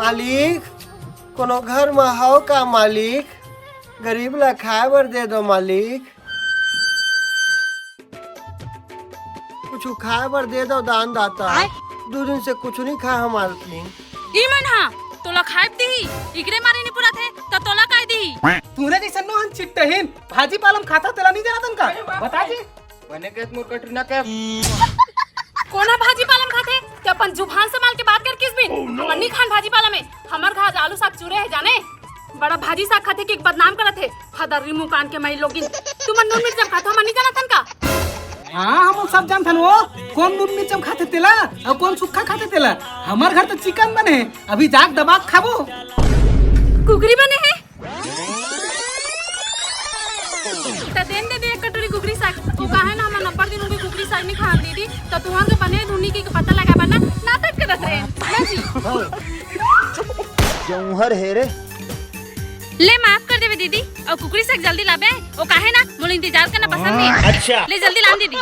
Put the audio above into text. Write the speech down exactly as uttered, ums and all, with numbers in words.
मालिक, कोनो घर म हव का मालिक? गरीब ला खाए बर दे दो मालिक। कुछु खाए बर दे दो दान दाता। आय। दू दिन से कुछु नहीं खाए हमार आदमी। ई मन हा तोला खाए दिही, इकरे मारे नहीं पुराथे, त तोला काय दिही? तूने जैसे नोहन चिट्टहीन भाजी पालम खाता तेला नहीं जानतन का? बता जी। बने कहत मोर कटरीना कैफ। कोना भाजी पालम खाथे? ते अपन जुबान संभाल के बात कर किस बिन। हमन नहीं खान भाजी पाला में। हमर घर आलू साग चूरे है जाने। बड़ा भाजी साग खाथे कि बदनाम करत है। फदर्री मुकान के मई लोगिन। तुमन नून मिर्च जब खाथो, हमन नहीं जानत हन का? हाँ, हम सब जानत हन वो। कौन नून मिर्च जब खाथे तेला, अउ कौन सुक्खा खाथे तेला। हमर घर तो चिकन बने है, अभी जाग दबा के खाबो। कुकरी बने है? त देन दे दे एक कटोरी कुकरी साग। वो काहे ना हमन अब्बड़ दिन हो गए कुकरी साग नहीं खान दीदी। त तुहर के बने धुनी के पता लगा बना नाटक करत रहे। ना जी। जौहर है रे। ले माफ कर देवे दीदी, अउ कुकरी साग जल्दी लाबे। वो काहे ना मोला इंतजार करना पसंद नहीं। अच्छा। ले जल्दी लान दीदी।